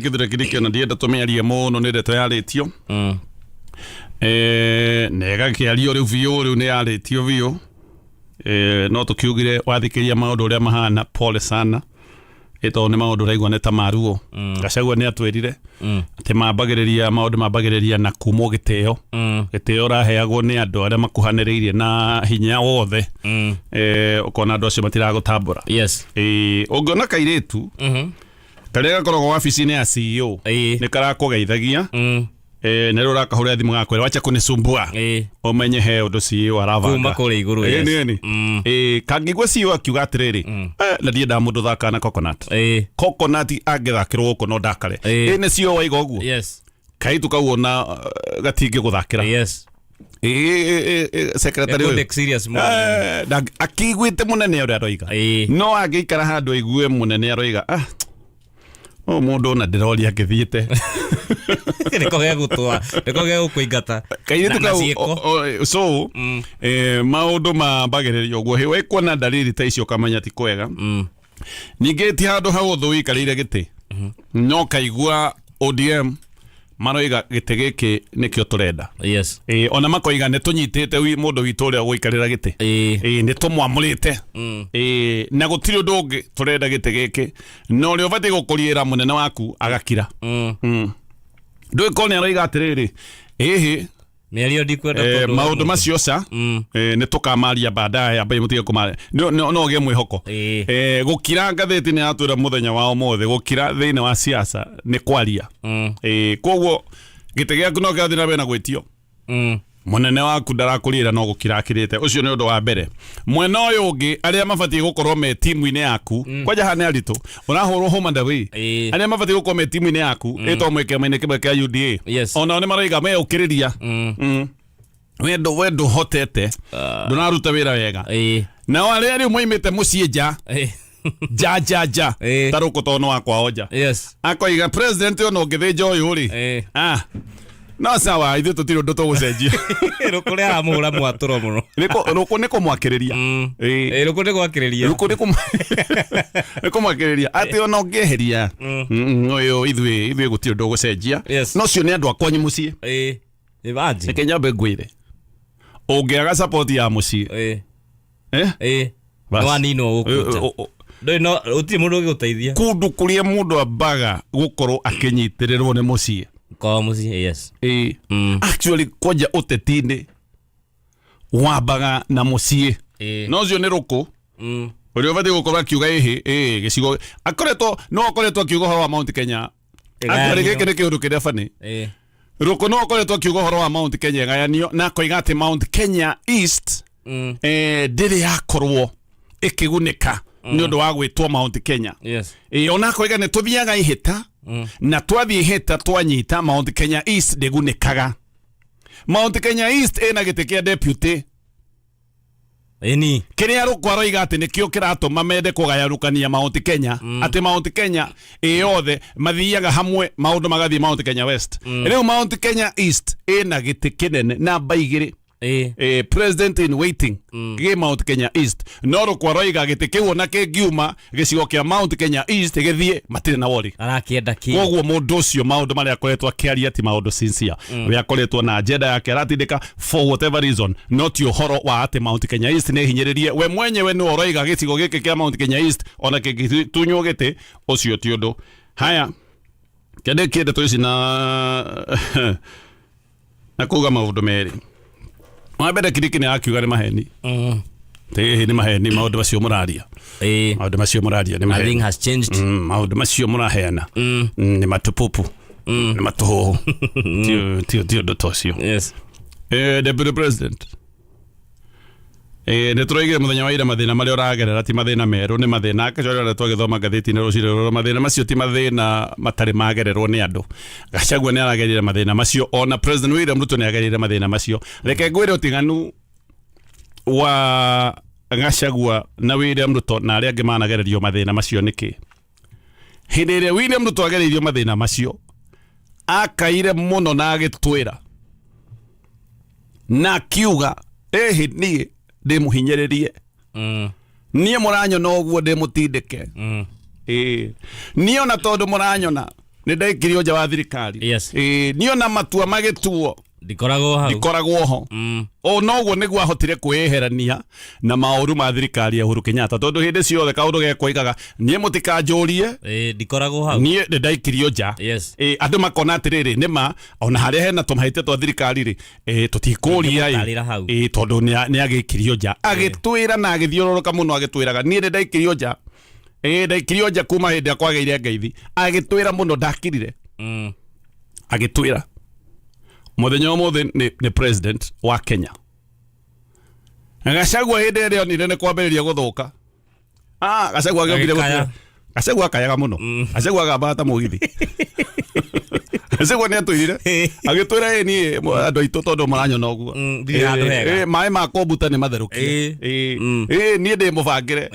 Gĩthure kĩrĩ kĩona ndienda tũmĩarie mũno nĩ ndeto yarĩtio. Na ĩgakĩario rĩu biũ, rĩu nĩ yarĩtio biũ. No tũkiugire wathikĩria maũndũ ũrĩa mahana, pole sana, ĩ tondũ nĩ maũndũ ũraigua nĩ ta maruo. Gachagua nĩ atwĩrire atĩ mambagĩrĩria maũndũ mambagĩrĩria na kumwo gĩtĩo. Gĩtĩo ũraheagwo nĩ andũ arĩa makuhanĩrĩirie na hinya wothe. Ũkona andũ acio matiragũtambũra. Ũngĩona kairĩtu karĩa gakoragwo wabici-inĩ ya CEO nĩ karakũgeithagia, na rĩu ũrakahũrĩra thimũ gakwĩra, "Wacha kunisumbua," ũmenye he ũndũ CEO arabanga Kuma kũrĩa igũrũ, yes. Nĩ nĩ. Kangĩigua CEO akiuga atĩrĩrĩ, na ndiendaga mũndũ thakaga na coconut. Coconut angĩthakĩrwo gũkũ no ndakare. Nĩ CEO waiga ũguo. Kaitu kau ona gatingĩgũthakĩra. Secretary ũyũ. Take serious mũno. Akĩiguĩte mũnene ũrĩa aroiga. No angĩikara handũ aigue mũnene aroiga, "Ah, ũyũ mũndũ ona ndĩroria akĩthiĩte." Nĩko gegũtwa, nĩko gegũkũingata. Kairĩtu Na kau ciĩko. So maũndũ mambagĩrĩria ũguo hĩ wekuona ndariri ta icio ũkamenya ti kwega. Ningĩ ti handũ hau ũthũ ũikarĩire gĩtĩ no kaigua ODM maroiga gĩtĩ gĩkĩ nĩkĩo tũrenda. Ona makoiga nĩ tũnyitĩte mũndũ witũ ũrĩa ũgũikarĩra gĩtĩ. Nĩ tũmwamũrĩte. Na gũtirĩ ũndũ ũngĩ, tũrenda gĩtĩ gĩkĩ, na ũrĩa ũbatiĩ gũkũriĩra mũnene waku agakira. Ndũĩ korwo nĩ aroiga atĩrĩrĩ, ĩhĩ, Mĩario ndikwenda tondũ maũndũ wa macio ca nĩ tũkamaria baadaye, ambai mũtige kũmaria. No ũgĩe mwĩhoko. Gũkira, ngathĩti nĩ yatwĩra mũthenya wa ũmũthĩ, gũkira thĩinĩ wa siasa nĩ kwaria. Koguo gĩtĩ gĩaku no kĩrathiĩ na mbere na gwĩtio. Mũnene waku ndarakũrĩra no gũkira akirĩte. Ũcio nĩ ũndũ wa mbere. Mwena ũyũ ũngĩ, arĩa mabatiĩ gũkorwo me timu-inĩ yaku, kwanja haha nĩ aritũ ũrahũrwo home and away. Arĩa mabatiĩ gũkorwo me timu-inĩ yaku, ĩtwo mwĩ kĩama-inĩ kĩmwe kĩa UDA, onao nĩ maroiga me ũkĩrĩria. We ndũhotete, ndũnaruta wĩra wega. Nao arĩa rĩu moimĩte mũciĩ nja, nja nja nja, ta rũkũ tondũ nĩ wa kwao nja, akoiga president ona ũngĩthĩnja ũyũ rĩ, ah, no sawa, ithuĩ tũtirĩ ũndũ tũgũcenjia. Rũkũ nĩ aramũhũra mwatũro mũno. Rũkũ nĩ kũmwakĩrĩria. Rũkũ nĩ gwakĩrĩria. Rũkũ nĩ kũmwakĩrĩria atĩ ona ũngĩeheria ũyũ, ithuĩ gũtirĩ ũndũ ũgũcenjia. No cio nĩ andũ a kwanyu mũciĩ. Imagine. Reke nyambe ngwĩre, ũngĩaga support ya mũciĩ, eh? Bas. Nĩwaninwo gũkũ nja. Ndũrĩ no gũtirĩ mũndũ ũngĩgũteithia. Kũndũ kũrĩa mũndũ ambaga gũkorwo akĩnyitĩrĩrwo nĩ mũciĩ. Kwao mũciĩ, yes. Actually, kwanja ũteti-inĩ wambaga na mũciĩ. No ũcio nĩ rũkũ ũrĩa ũbatiĩ gũkorwo akiuga ĩhĩ ĩĩ gĩcigo akoretwo, no akoretwo akiuga ũhoro wa Mount Kenya. Actually, gĩkĩ nĩ kĩũndũ kĩrĩa bani. Rũkũ no akoretwo akiuga ũhoro wa Mount Kenya ĩgayanio, na akoiga atĩ Mount Kenya East ndĩrĩ yakorwo ĩkĩgunĩka nĩ ũndũ wa gwĩtwo Mount Kenya. Ona akoiga nĩ tũthiaga ihĩta, na twathiĩ ihĩta twanyita, Mount Kenya East ndĩgunĩkaga. Mount Kenya East ĩna gĩtĩ kĩa deputy. Kĩrĩa rũkũ aroiga atĩ nĩkĩo kĩratũma mende kũgayũrũkania Mount Kenya, atĩ Mount Kenya ĩ yothe mathiaga hamwe, maũndũ magathiĩ Mount Kenya West. Rĩu Mount Kenya East ĩna gĩtĩ kĩnene namba 2, president in waiting gĩ Mount Kenya East, no rũkũ aroiga gĩtĩ kĩu ona kĩngiuma gĩcigo kĩa Mount Kenya East gĩthiĩ, matirĩ na wori. Arakĩenda kĩ? Koguo mũndũ ũcio maũndũ marĩa akoretwo akĩaria ti maũndũ sincere. We akoretwo na agenda yake aratindĩka for whatever reason, no ti ũhoro wa atĩ Mount Kenya East nĩ hinyĩrĩrie. We mwenyewe nĩ ũroiga gĩcigo gĩkĩ kĩa Mount Kenya East ona kĩngĩtunywo gĩtĩ, ũcio ti ũndũ. Haya, kĩndĩkie ndeto ici na kuga maũndũ merĩ. Wa mbere, Kindiki nĩ akiuga nĩ maheni. Ĩĩ, nĩ maheni maũndũ macio mũraria. Maũndũ macio mũraria nĩ maheni. Nothing has changed. Maũndũ macio mũraheana nĩ matũpupu, nĩ matũhũhũ. Ti ũndũ ta ũcio. Deputy President, nĩ tũroigire mũthenya wa ira mathĩna marĩa ũragerera ti mathĩna merũ, nĩ mathĩna akĩcorera twagĩthoma ngathĩti-inĩ rũcinĩ rũrũ. Mathĩna macio ti mathĩna matarĩ magererwo nĩ andũ. Gachagua nĩ aragerire mathĩna macio, ona President William Ruto nĩ agerire mathĩna macio. Reke ngwĩre ũtiganu wa Gachagua na William Ruto na arĩa angĩ managererio mathĩna macio nĩkĩ. Hĩndĩ ĩrĩa William Ruto agereirio mathĩna macio, akaire mũno na agĩtwĩra na akiuga, "Ĩhĩ, niĩ ndĩ mũhinyĩrĩrie. Niĩ mũranyona ũguo ndĩ mũtindĩke. Ĩĩ, niĩ ona tondũ mũranyona Nĩ ndaikirio nja wa thirikari. Niĩ ona matua magĩtuo Ndikoragwo hau. Ndikoragwo ho. O noguo nĩguo ahotire kwĩyeherania na maũru ma thirikari ya Uhuru Kenyatta, tondũ hĩndĩ ciothe kaũndũ gekwoigaga, "Niĩ mũtikanjũrie." Ndikoragwo hau. Niĩ nĩ ndaikirio nja. Andũ makona atĩrĩrĩ, nĩma ona harĩa hena tũmahĩtia twa thirikari rĩ, tũtikũria. Ndingĩmũtarĩra hau. Tondũ nĩ agĩkirio nja, agĩtwĩra na agĩthiũrũrũka mũno agĩtwĩraga, "Niĩ nĩ ndaikirio nja, ndaikirio nja kuma hĩndĩ ĩrĩa kwagĩire ngeithi." Agĩtwĩra mũno, ndakirire. Agĩtwĩra mũthenya ũmũthĩ nĩ president wa Kenya. Gachagua hĩndĩ ĩrĩa onire nĩ kwambĩrĩria gũthũka, Gachagua agĩokire. Agĩkaya. Gũtwĩra Gachagua akayaga mũno. Gachagua agambaga ta mũgithi. Gachagua nĩ atwĩrire, agĩtwĩra, "Ĩ niĩ andũ aitũ, tondũ maranyona ũguo, Ndirĩ handũ hega. Maĩ ma kombuta nĩ matherũkie. Ĩ niĩ ndĩ mũbangĩre."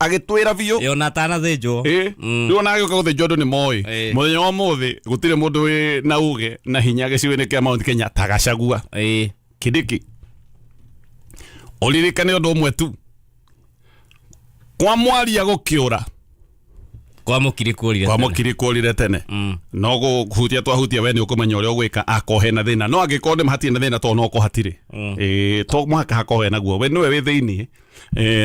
Agĩtwĩra biũ. Ona atanathĩnjwo. Rĩu ona agĩũka gũthĩnjwo, andũ nĩ moĩ. Mũthenya wa ũmũthĩ gũtirĩ mũndũ wĩ na uge na hinya gĩcigo-inĩ kĩa Mount Kenya ta Gachagua. Kindiki, ũririkane ũndũ ũmwe tu, kwa mwaria gũkĩũra, Kwa mũkiri kuorire kwa tene. mũkiri kũrire tene. No gũhutia twahutia, we nĩ ũkũmenya ũrĩa ũgwĩka akorwo hena thĩna. No angĩkorwo nĩ hatirĩ na thĩna, tondũ no korwo hatirĩ, to mũhaka hakorwo hena guo, we nĩwe wĩ thĩiniĩ,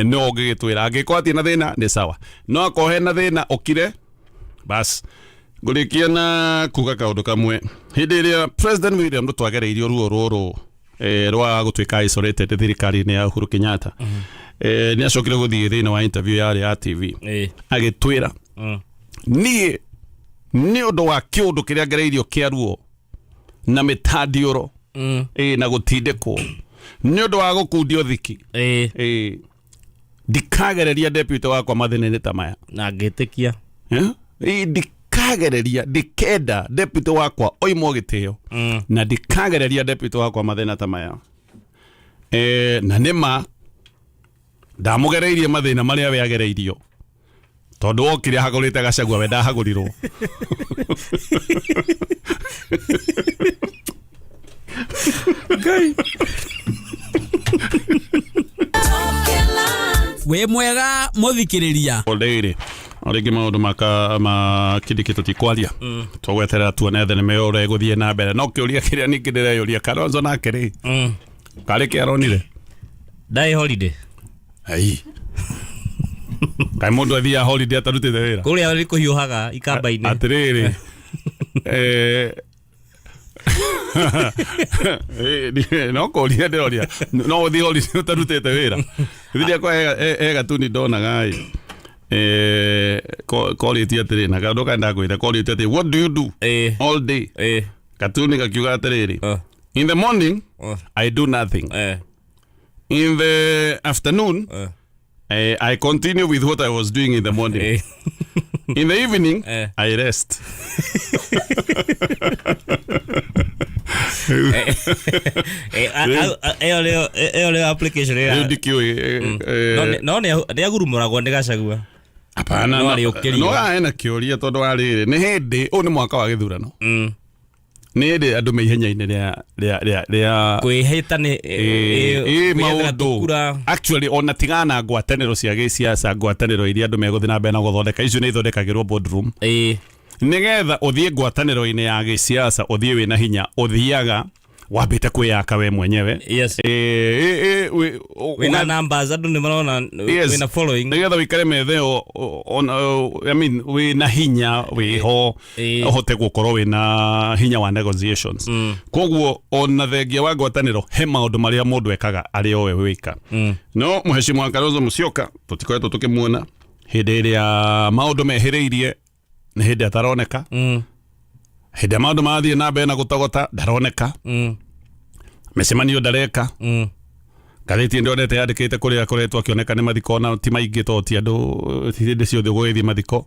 no ũngĩgĩtwĩra angĩkorwo hatirĩ na thĩna nĩ sawa, no akorwo hena thĩna ũkire. Bas, ngũrĩkia na kuga kaũndũ kamwe. Hĩndĩ ĩrĩa President William Ruto agereirio ruo rũrũ rwa gũtuĩka isolated thirikari-inĩ ya Uhuru Kenyatta, nĩ acokire gũthiĩ thĩinĩ wa interview yarĩ ya TV, agĩtwĩra, "Niĩ nĩ ũndũ wa kĩũndũ kĩrĩa ngereirio kĩa ruo na mĩtandiũro, na gũtindĩkwo nĩ ũndũ wa gũkundio thiki, ndikagereria deputy wakwa mathĩna-inĩ ta maya." Na ngĩtĩkia. Eh? Ndikagereria, ndikenda deputy wakwa oimwo gĩtĩo, na ndikagereria deputy wakwa mathĩna ta maya. Na nĩma ndamũgereirie mathĩna marĩa we agereirio, tondũ wokire ahagũrĩte Gachagua, we ndahagũrirwo. Ngai. Wĩ mwega mũthikĩrĩria. Rĩrĩ o rĩngĩ maũndũ maka ma Kindiki tũtikwaria, tũgweterera tuone thenema ĩyo ũrĩa ĩgũthiĩ na mbere. No kĩũria kĩrĩa ningĩ ndĩreyũria, Kalonzo nake rĩ, karĩ kĩ aronire? Ndarĩ holiday. Ai, kaĩ mũndũ athiaga holiday atarutĩte wĩra? Kũrĩa nĩ kũhiũhaga ikamba-inĩ. Atĩrĩrĩ, no kũria ndĩroria, no ũthiĩ holiday ũtarutĩte wĩra? Githĩ kwa he gatuni ndonaga ĩ, korĩtie atĩrĩ, na kaũndũ kaenda kwĩra, korĩtie atĩrĩ, "What do you do all day?" Katuni gakiuga atĩrĩrĩ, "In the morning I do nothing. In the afternoon I continue with what I was doing in the morning. In the evening I rest." Ĩyo nĩyo application Rĩu ĩrĩa ndikĩũĩ. No nĩ agurumũragwo nĩ Gachagua. Hapana. No arĩũkĩrio. No hena kĩũria, tondũ wa rĩrĩ, nĩ hĩndĩ ũyũ nĩ mwaka wa gĩthurano, nĩ hĩndĩ andũ me ihenya-inĩ rĩa Kwĩhĩta nĩ maũndũ tũkura. Actually, ona tigana na ngwatanĩro cia gĩciaca, ngwatanĩro iria andũ megũthiĩ na mbere na gũthondeka, icio nĩ ithondekagĩrwo boardroom. Nĩgetha ũthiĩ ngwatanĩro-inĩ ya gĩciaca, ũthiĩ wĩna hinya, ũthiaga wambĩte kwĩyaka we mwenyewe. Wĩna numbers, andũ nĩ marona wĩna following. Nĩgetha ũikare metha ĩyo, I mean, wĩna hinya wĩho, ũhote gũkorwo wĩna hinya wa negotiations. Koguo ona thengia wa ngwatanĩro, he maũndũ marĩa mũndũ ekaga arĩ o we wĩka. No mũheshimu Kalonzo Musyoka tũtikoretwo tũkĩmuona. Hĩndĩ ĩrĩa maũndũ mehĩrĩirie nĩ hĩndĩ ataroneka. Hĩndĩ ĩrĩa maũndũ marathiĩ na mbere na gũtogota, ndaroneka. Mĩcemanio ndareka. Ngathĩti ndonete yandĩkĩte kũrĩa akoretwo akĩoneka nĩ mathiko, na ti maingĩ, tondũ ti andũ, ti hĩndĩ ciothe ũgũgĩthiĩ mathiko.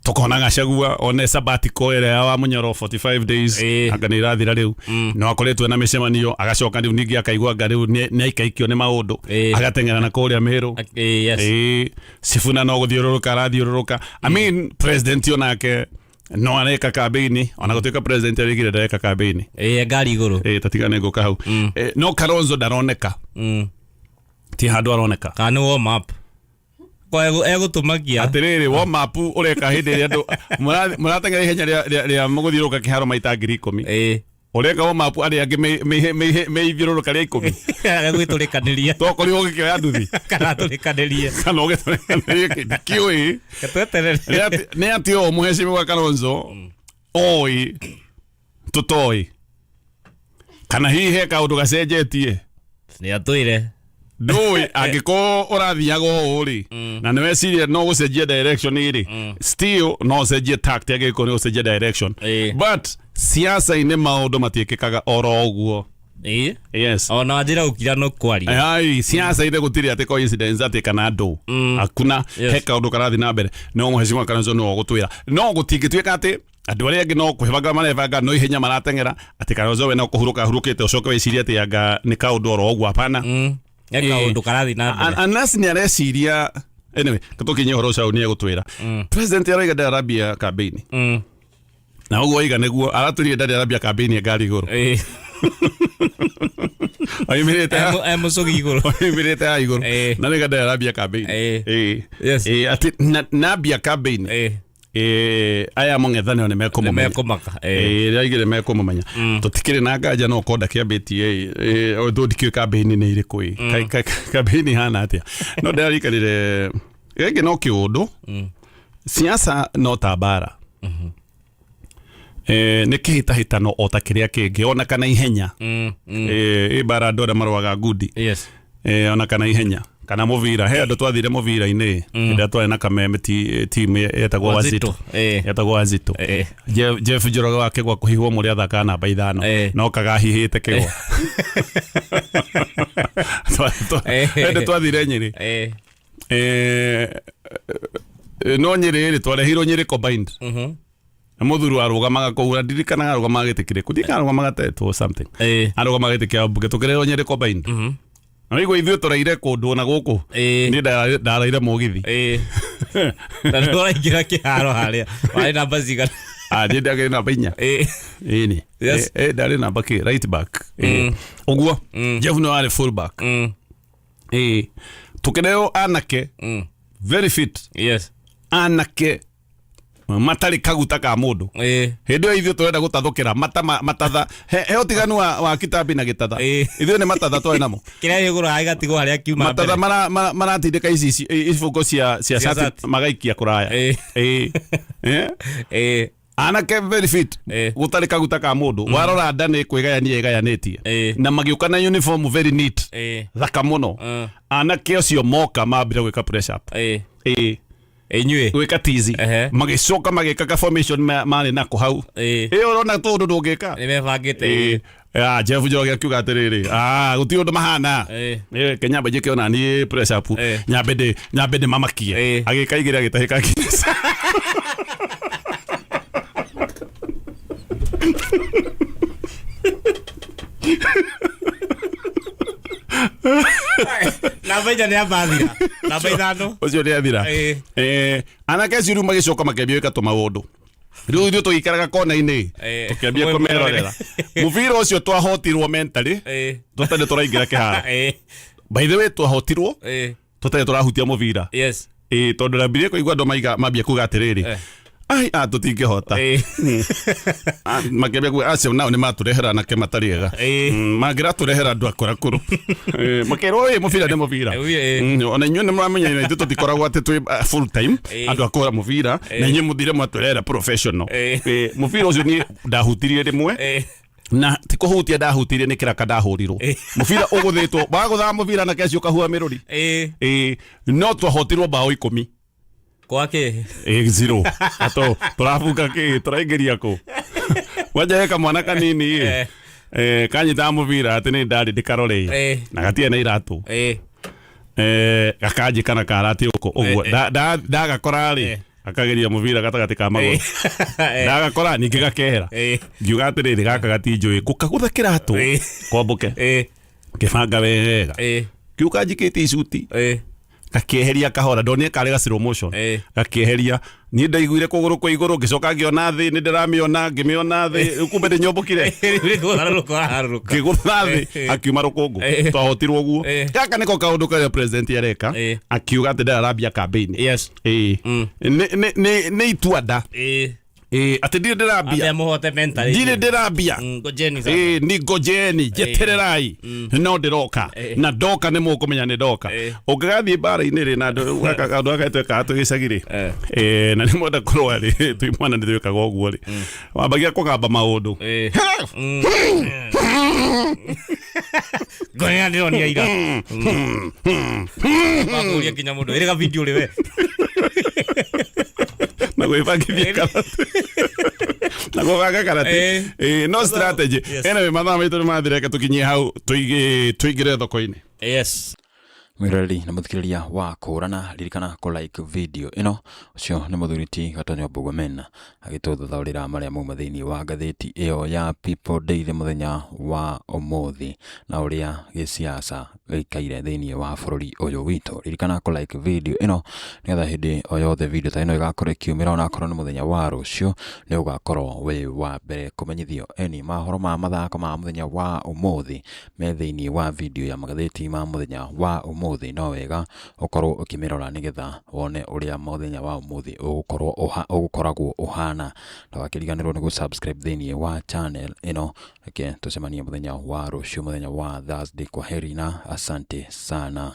Tukona Gachagua one sabbatical ĩrĩa ya Wamunyoro, 45 days, anga nĩ irathira rĩu. No akoretwo na mĩcemanio, agacoka rĩu ningĩ akaigua anga rĩu nĩ aikaikio nĩ maũndũ, agateng'era na kũrĩa Mĩrũ. Sifuna no gũthiũrũrũka arathiũrũrũka. I mean, president onake no areka kambĩini, ona gũtuĩka president arĩgire ndareka kambĩini. Ngari igũrũ. Tatigane ngũka hau. No Kalonzo ndaroneka, ti handũ aroneka. Kana nĩ warm up. Kwa egũtũmakia. Atĩrĩrĩ, warm up ũreka hĩndĩ ĩrĩa andũ mũrateng'era ihenya rĩa mũgũthiũrũrũka kĩharo maita 10,000. Ũreka warm up arĩa angĩ me ithiũrũrũka rĩa 10. Agwĩtũrĩkanĩria. Tokorirwo ũgĩkĩoya nduthi. Kana atũrĩkanĩrie. Kana ũgĩtũrĩkanĩrie kĩndũ kĩũĩ. Tweterere. Nĩ atĩ o mũhecimiwa Kalonzo oĩ tũtoĩ kana hihi he kaũndũ gacenjetie. Nĩ atwĩre. Ndũĩ angĩkorwo ũrathiaga ũũ rĩ na nĩ weciria no gũcenjia direction rĩ, still no ũcenjie tact angĩkorwo nĩ gũcenjia direction. But siasa-inĩ maũndũ matiĩkĩkaga oro ũguo. Yes. Ona wanjĩra gũkira no kwaria. Ai, siasa-inĩ gũtirĩ atĩ coincidence atĩ kana andũ hakuna. He kaũndũ karathiĩ na mbere no mũhecimiwa Kalonzo nĩwe ũgũtwĩra, no gũtingĩtuĩka atĩ andũ arĩa angĩ no kwĩbanga marebanga no ihenya marateng'era atĩ Kalonzo we no kũhurũka ahurũkĩte ũcoke wĩcirie atĩ anga nĩ kaũndũ oro ũguo, hapana. He kaũndũ karathiĩ na mbere. Unless nĩ areciria, anyway, tũkinye ũhoro ũcio nĩ egũtwĩra. President arauga ndarambia campaign. Na ũguo oiga nĩguo aratwĩrire ndarĩ arambia campaign ya ngari igũrũ. Oimĩrĩte E mũcũgi igũrũ. Oimĩrĩte ha igũrũ. Na nĩga ndarĩ arambia campaign. Yes. Atĩ nambia campaign. Aya mũng'ethanĩro nĩ mekũmũmenya. Nĩmekũmaka. Rĩaigĩrĩ mekũmũmenya. Tũtikĩrĩ na nganja no ũkorwo ndakĩambĩtie ũndũ ndikĩũĩ campaign nĩ irĩkũ ĩ. Campaign ihana atĩa? No ndĩrarikanire gĩkĩ no kĩũndũ. Siasa no ta mbara. Nĩ kĩhĩtahĩtano o ta kĩrĩa kĩngĩ ona kana ihenya. Ĩ mbara andũ arĩa marũaga ngundi. Yes. Ona kana ihenya kana mũbira, he andũ twathire mũbira-inĩ hĩndĩ ĩrĩa twarĩ na Kameme team yetagwo Wazito. Yetagwo Wazito. Jeff Njoroge wa kĩgwa kũhihwo mũrĩ athakaga namba 5 no kagahihĩte kĩgwa. Hĩndĩ twathire Nyĩrĩ. No Nyĩrĩ rĩ twarehirwo Nyĩrĩ combined. Na mũthuri arũgamaga kũu na ndirikanaga arũgamaga gĩtĩ kĩrĩkũ, ndirikanaga arũgamaga tetwo something. Arũgamaga gĩtĩ kĩa mbunge tũkĩrehwo Nyĩrĩ combined. Na waigua ithuĩ tũraire kũndũ na gũkũ. Niĩ ndaraire mũgithi. Na nĩ ũraingĩra kĩharo harĩa warĩ namba cigana? Niĩ ndakĩrĩ namba 4. Ĩni. Yes. Ndarĩ namba kĩ right back. Ũguo Jeff nĩ warĩ full back. Tũkĩrehwo anake very fit. Yes. Anake matarĩ kaguta ka mũndũ. Hĩndĩ ĩyo ithuĩ tũrenda gũtathũkĩra matatha. He ũtiganu wa kitambi na gĩtatha. Ithuĩ nĩ matatha twarĩ namo. Kĩrĩa gĩgũrũ gĩgatigwo harĩa kiuma mbere. Matatha maratindĩka ici ibungo cia cati magaikia kũraya. Anake very fit. Gũtarĩ kaguta ka mũndũ. Warora nda nĩ kwĩgayania ĩgayanĩtie. Na magĩũka na uniform very neat. Thaka mũno. Anake acio moka mambire gwĩka press up. Inyuĩ gwĩka tizi. Magĩcoka magĩka ka formation marĩ nako hau. Ũrona tũndũ ndũngĩka. Nĩ mebangĩte. Jeff Njoroge akiuga atĩrĩrĩ, gũtirĩ ũndũ mahana. Ke nyambe njĩke ona niĩ press up. Nyambe ndĩmamakie. Agĩka igĩrĩ agĩtahĩka Guinness. Namba 4 nĩ ambathira. Namba 5. Ũcio nĩ athira. Anake acio rĩu magĩcoka makĩambia gwĩka tũmaũndũ. Rĩu ithuĩ tũgĩikaraga kona-inĩ, tũkĩambia kũmerorera. Mũbira ũcio twahotirwo mentally, tũtarĩ tũraingĩra kĩharo. By the way, twahotirwo, tũtarĩ tũrahutia mũbira. Yes. Tondũ ndambirie kũigua andũ mambia kuga atĩrĩrĩ, ai, tũtingĩhota. Makĩambia kuga acio nao nĩ matũrehera anake matarĩ ega. Mangĩratũrehera andũ akũrakũrũ. Makĩrwo ĩ mũbira nĩ mũbira. Ona inyuĩ nĩ mũramenya ithuĩ tũtikoragwo atĩ twĩ full time andũ a kũhũra mũbira na inyuĩ mũthire mwatũrehera professional. Mũbira ũcio niĩ ndahutirie rĩmwe. Na ti kũhutia ndahutirie nĩ kĩraka ndahũrirwo. Mũbira ũgũthĩtwo, wagũthaga mũbira na keci ũkahua mĩrũri. No twahotirwo bao 10. Kwa kĩ? 0. Ato tũrabunga kĩ? Tũraingĩria kũ? Wanja he kamwana kanini ĩ. Kanyitaga mũbira atĩ nĩ ndarĩ ndĩkarore. Na gatirĩ na iratũ. Gakanjĩka na karatiũkũ ũguo. Ndagakora rĩ, akageria mũbira gatagatĩ ka magũrũ. Ndagakora ningĩ gakehera. Ngiuga atĩrĩrĩ gaka gatinjũĩ. Ngũkagũtha kĩratũ. Kwambũke. Ngĩbanga wega. Ngĩũka njikĩtie icuti. Gakĩeheria kahora, ndonire karĩ ga slow motion. Gakĩeheria. Niĩ ndaiguire kũgũrũ kwa igũrũ, ngĩcoka ngĩona thĩ, nĩ ndĩramĩona, ngĩmĩona thĩ. Rĩu kumbe ndĩnyũmbũkire. Rĩu kũharũrũka ũraharũrũka. Ngĩgũtha thĩ, akiuma rũkũngũ. Twahotirwo ũguo. Gaka nĩko kaũndũ karĩa president areka, akiuga atĩ ndararambia campaign. Ĩĩ. Nĩ itua nda. Ĩĩ, atĩ ndirĩ ndĩrambia. Ambe amũhote mentally. Ndirĩ ndĩrambia. Ngojeni sasa. Ĩĩ, ni ngojeni, njetererai, no ndĩroka, na ndoka nĩ mũkũmenya nĩ ndoka. Ũngĩgathiĩ mbara-inĩ rĩ, na andũ gaka kaũndũ gaka twekaga twĩ gĩcagi rĩ, na nĩ mwenda kũrũa rĩ, twĩ mwana nĩ twĩkaga ũguo rĩ, wambagia kũgamba maũndũ. Ngonia ndĩronia ira. Makũria nginya mũndũ ĩrĩ ga video rĩ we. Na gwĩbangithia karate na gũbanga karate. No strategy. Anyway, mathaa maitũ nĩ mathireke, tũkinyie hau, tũingĩre thoko-inĩ. Yes. Mwĩroreri na mũthikĩrĩria wa kũrana, ririkana kũ like video ĩno. Ũcio nĩ mũthuri ti Gatonyo Mbugua agĩtũthathaũrĩra marĩa mauma thĩinĩ wa ngathĩti ĩyo ya People Daily mũthenya wa ũmũthĩ na ũrĩa gĩsiasa gĩikaire thĩinĩ wa bũrũri ũyũ witũ. Ririkana kũ like video ĩno nĩgetha hĩndĩ o yothe video ta ĩno ĩgakorwo ĩkiumĩra, onakorwo nĩ mũthenya wa rũciũ, nĩ ũgakorwo wĩ wa mbere kũmenyithio. Eni mahoro ma mathako ma mũthenya wa ũmũthĩ me thĩinĩ wa video ya magathĩti ma mũthenya wa ũmũthĩ. No wega ũkorwo ũkĩmĩrora nĩgetha wone ũrĩa mũthenya wa ũmũthĩ ũgũkorwo ũgũkoragwo ũhana. Ndũgakĩriganĩrwo nĩ gũ-subscribe thĩinĩ wa channel ĩno. Reke tũcemanie mũthenya wa rũciũ, mũthenya wa Thursday. Kwa heri na asante sana.